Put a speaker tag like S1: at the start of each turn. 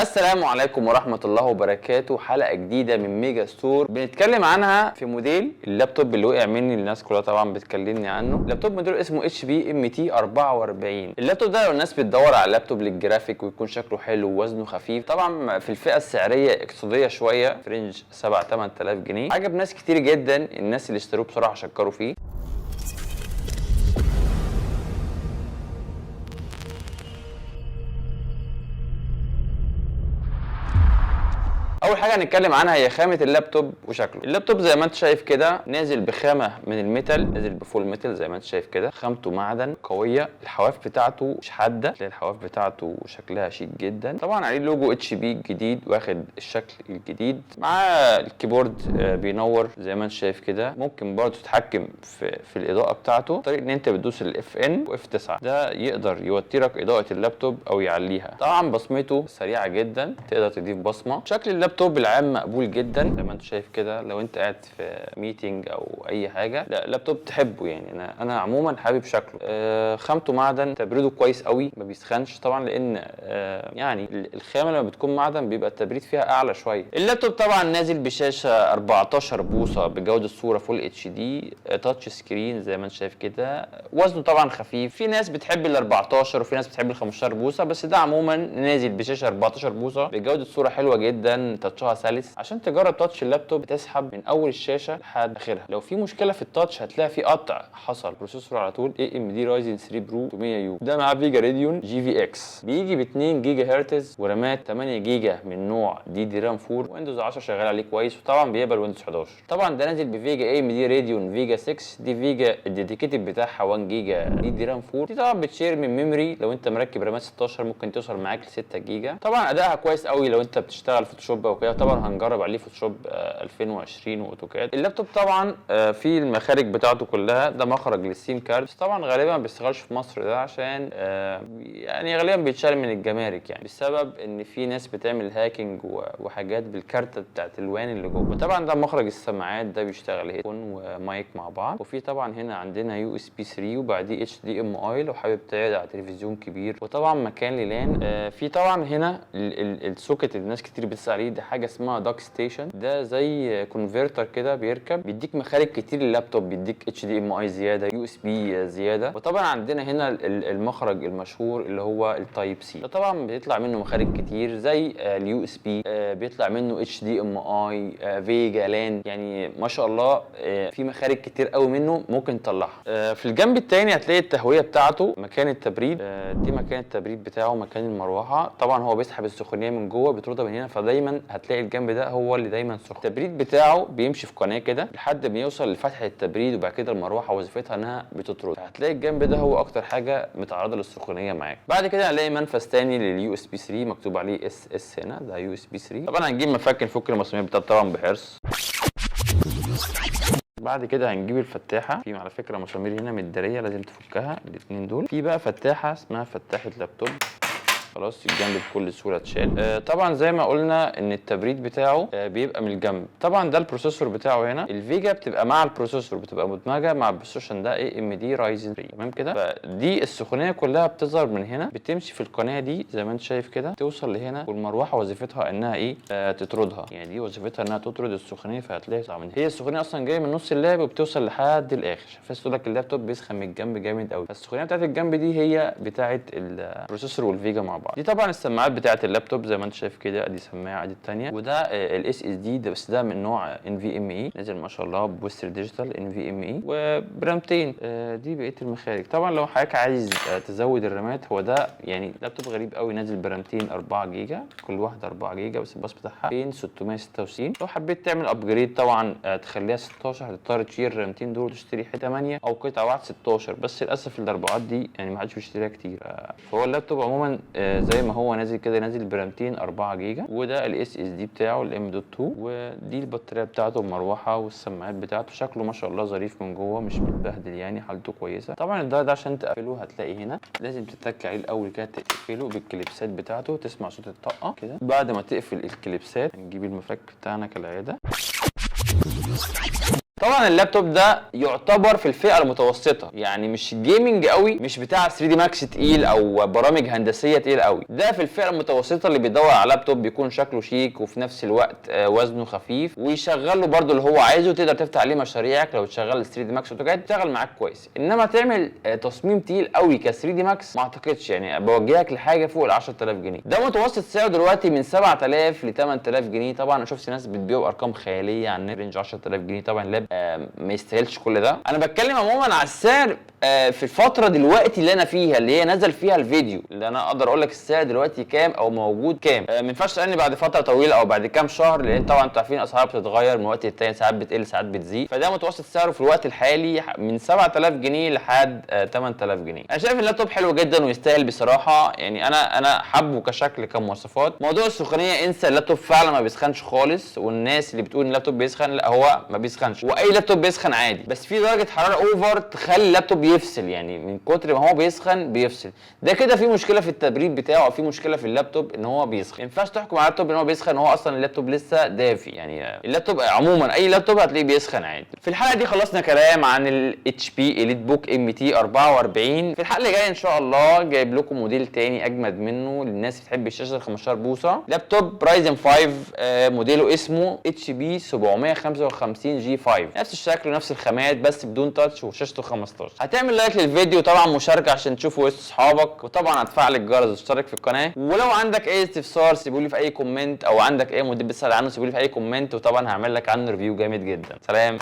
S1: السلام عليكم ورحمة الله وبركاته. حلقة جديدة من ميجا ستور بنتكلم عنها في موديل اللابتوب اللي وقع مني، الناس كلها طبعا بتكلمني عنه. اللابتوب موديل اسمه HP MT 44. اللابتوب ده لو الناس بتدور على لابتوب للجرافيك ويكون شكله حلو ووزنه خفيف، طبعا في الفئة السعرية اقتصادية شوية، في range 7 8000 جنيه. عجب ناس كتير جدا، الناس اللي اشتروه بصراحة شكروا فيه. اول حاجة هنتكلم عنها هي خامة اللابتوب وشكله. اللابتوب زي ما انت شايف كده نازل بخامه من ال metal، نازل ب full metal زي ما انت شايف كده، خامته معدن قوية، الحواف بتاعته مش حادة، تلاقي الحواف بتاعته شكلها شيك جدا. طبعا عليه logo HP الجديد واخد الشكل الجديد، مع ال keyboard بينور زي ما انت شايف كده. ممكن برضه تتحكم في الاضاءة بتاعته طريق ان انت بتدوس ال FN و F 9، ده يقدر يوطي اضاءه اللابتوب او يعليها. طبعا بصمته سريعة جدا، تقدر تضيف بصمة. شكل اللابتوب العام مقبول جدا زي ما انت شايف كده. لو انت قاعد في meeting او اي حاجة، لا لابتوب تحبه يعني. انا عموما حابب شكله. خامته معدن، تبريده كويس قوي، ما بيسخنش طبعا لان يعني الخامة لما بتكون معدن بيبقى التبريد فيها اعلى شوية. اللابتوب طبعا نازل بشاشة 14 بوصه بجوده صوره full HD، touch screen زي ما انت شايف كده. وزنه طبعا خفيف، في ناس بتحب ال 14 وفي ناس بتحب ال 15 بوصه، بس ده عموما نازل بشاشة 14 بوصه بجوده صوره حلوة جدا، touch ها سلس. عشان تجرب touch اللابتوب بتسحب من اول الشاشة لحد اخرها. لو في مشكلة في ال touch هتلاقي في قطع حصل. processor على طول AMD Ryzen 3 Pro 600 U، ده معاه VGA Radeon GVX، بيجي ب 2 جيجا هرتز ورامات 8 جيجا من نوع DDR 4، Windows 10 شغال عليه كويس، وطبعا بيقبل Windows 11. طبعا ده نازل ب VGA AMD Radeon Vega 6، دي VGA ال dedicated بتاعها 1 جيجا DDR 4. دي طبعا بتشير من memory، لو انت مركب رامات 16 ممكن توصل معاك ل 6 جيجا. طبعا ادائها كويس قوي لو انت بتشتغل Photoshop او كده. طبعا هنجرب عليه Photoshop 2020 و AutoCAD. اللابتوب طبعا في المخارج بتاعته كلها، ده مخرج لل SIM card، بس طبعا غالبا ما بيشتغلش في مصر ده عشان يعني غالبا بيتشال من الجمارك، يعني بسبب ان في ناس بتعمل hacking وحاجات بالكارتة بتاعت ال WAN اللي جوه. وطبعا ده مخرج السماعات، ده بيشتغل headphone و mic مع بعض. وفي طبعا هنا عندنا USB 3 وبعديه HDMI لو حابب تعرض على تلفزيون كبير، وطبعا مكان لل LAN. في طبعا هنا ال socket اللي الناس كتير بتسأل عليه، ده حاجة اسمها dock station، ده زي converter كده بيركب، بيديك مخارج كتير لللابتوب، بيديك HDMI زيادة، USB زيادة. وطبعا عندنا هنا المخرج المشهور اللي هو ال Type C، ده طبعا بيطلع منه مخارج كتير زي ال USB، بيطلع منه HDMI، VGA، LAN، يعني ما شاء الله في مخارج كتير قوي منه ممكن تطلعها. في الجنب التاني هتلاقي التهويه بتاعته، مكان التبريد، دي مكان التبريد بتاعه، مكان المروحة. طبعا هو بيسحب السخونيه من جوه بيطردها من هنا، فدايما هتلاقي الجنب ده هو اللي دايما سخن. التبريد بتاعه بيمشي في قناة كده لحد ما يوصل لفتحه التبريد، وبعد كده المروحة وظيفتها انها بتطرد. هتلاقي الجنب ده هو اكتر حاجة متعرضه للسخونيه معاك. بعد كده هنلاقي منفذ تاني لل USB 3 مكتوب عليه SS هنا، ده USB 3. طبعا هنجيب مفك نفك المسامير بتاعته طبعا بحرص. بعد كده هنجيب الفتاحه، في على فكرة مسامير هنا متداريه لازم تفكها الاثنين دول. في بقى فتاحه اسمها فتاحه لابتوب، خلاص الجنب بكل سهولة اتشال. طبعا زي ما قلنا ان التبريد بتاعه بيبقى من الجنب. طبعا ده ال processor بتاعه هنا، ال VGA بتبقى مع ال processor، بتبقى مدمجه مع ال processor ده AMD Ryzen 3، تمام كده. فدي السخونيه كلها بتظهر من هنا، بتمشي في القناة دي زي ما انت شايف كده، توصل لهنا، والمروحه وظيفتها انها ايه تطردها، يعني دي وظيفتها انها تطرد السخونيه. فهتلاقي طبعا هي السخونيه اصلا جاية من نص اللاب وبتوصل لحد الاخر. فاس لك اللابتوب بيسخن من الجنب جامد قوي، فالسخونيه بتاعت الجنب دي هي بتاعت ال processor وال VGA مع بعض. دي طبعا السماعات بتاعه اللابتوب زي ما انت شايف كده، ادي سماعه ادي الثانية، وده ال SSD ده، بس ده من نوع NVMe، نزل ما شاء الله ب Western Digital NVMe وبرامتين. دي بقية المخارج. طبعا لو حضرتك عايز تزود الرامات، هو ده يعني لابتوب غريب قوي، نازل برامتين 4 جيجا، كل واحدة 4 جيجا، بس الباص بتاعها 2666. لو حبيت تعمل upgrade طبعا تخليها 16، هتضطر تشيل الرامتين دول وتشتري حتة 8 او قطعه واحدة 16، بس للاسف الاربعات دي يعني ما حدش بيشتريها كتير. فهو اللابتوب عموما زي ما هو نازل كده، نازل برامتين 4 جيجا، وده ال SSD بتاعه ال M dot 2، ودي البطارية بتاعته، المروحة والسماعات بتاعته. شكله ما شاء الله ظريف من جوه، مش متبهدل يعني، حالته كويسة. طبعا الدرع ده عشان تقفله هتلاقي هنا لازم تتك عليه الاول كده، تقفله بالكليبسات بتاعته، تسمع صوت الطقه كده. بعد ما تقفل الكليبسات هنجيب المفك بتاعنا كالعادة. طبعا اللابتوب ده يعتبر في الفئة المتوسطه، يعني مش gaming قوي، مش بتاع 3D Max تقيل او برامج هندسية تقيل قوي. ده في الفئة المتوسطة اللي بيدور على لابتوب بيكون شكله شيك وفي نفس الوقت وزنه خفيف ويشغل له برده اللي هو عايزه، تقدر تفتح عليه مشاريعك. لو تشغل 3D Max AutoCAD تشتغل معاك كويس، انما تعمل تصميم تقيل قوي ك 3D Max ما اعتقدش، يعني بوجهك لحاجة فوق ال 10000 جنيه. ده متوسط سعره دلوقتي من 7000 ل 8000 جنيه. طبعا انا شفت ناس بتبيعه بارقام خيالية على النت، range 10000 جنيه. طبعا لاب ما يستاهلش كل ده. انا بتكلم عموما على السعر في الفترة دلوقتي اللي انا فيها، اللي هي نزل فيها الفيديو، اللي انا اقدر اقول لك السعر دلوقتي كام او موجود كام. ما ينفعش تسالني بعد فترة طويلة او بعد كام شهر، لان طبعا انتوا عارفين الاسعار بتتغير من وقت للتاني، ساعات بتقل ساعات بتزيد. فده متوسط سعره في الوقت الحالي من 7000 جنيه لحد 8000 جنيه. انا شايف اللابتوب حلو جدا ويستاهل بصراحه، يعني انا حابة كشكل كمواصفات. موضوع السخونيه انسى، اللابتوب فعلا ما بيسخنش خالص، والناس اللي بتقول ان اللابتوب بيسخن، لا هو ما بيسخنش، واي لابتوب بيسخن عادي، بس في درجه حرارة over تخلي اللابتوب يفصل، يعني من كتر ما هو بيسخن بيفصل. ده كده في مشكلة في التبريد بتاعه او في مشكلة في اللابتوب ان هو بيسخن. ما ينفعش تحكم على اللابتوب ان هو بيسخن وهو اصلا اللابتوب لسه دافي، يعني اللابتوب عموما اي لابتوب هتلاقيه بيسخن عادي. في الحلقة دي خلصنا كلام عن ال HP EliteBook MT 44. في الحلقة اللي جاية ان شاء الله جايب لكم موديل تاني اجمد منه للناس اللي بتحب الشاشة 15 بوصه، لابتوب Ryzen 5 موديله اسمه HP 755 G 5، نفس الشكل ونفس الخامات بس بدون touch وشاشته 15. هتعمل like للفيديو طبعا، مشاركة عشان تشوفوا وسط اصحابك، وطبعا هتفعل الجرس وتشترك في القناه. ولو عندك اي استفسار سيبولي في اي comment، او عندك اي موديل بتسال عنه سيبولي في اي comment، وطبعا هعمل لك عنه review جامد جدا. سلام.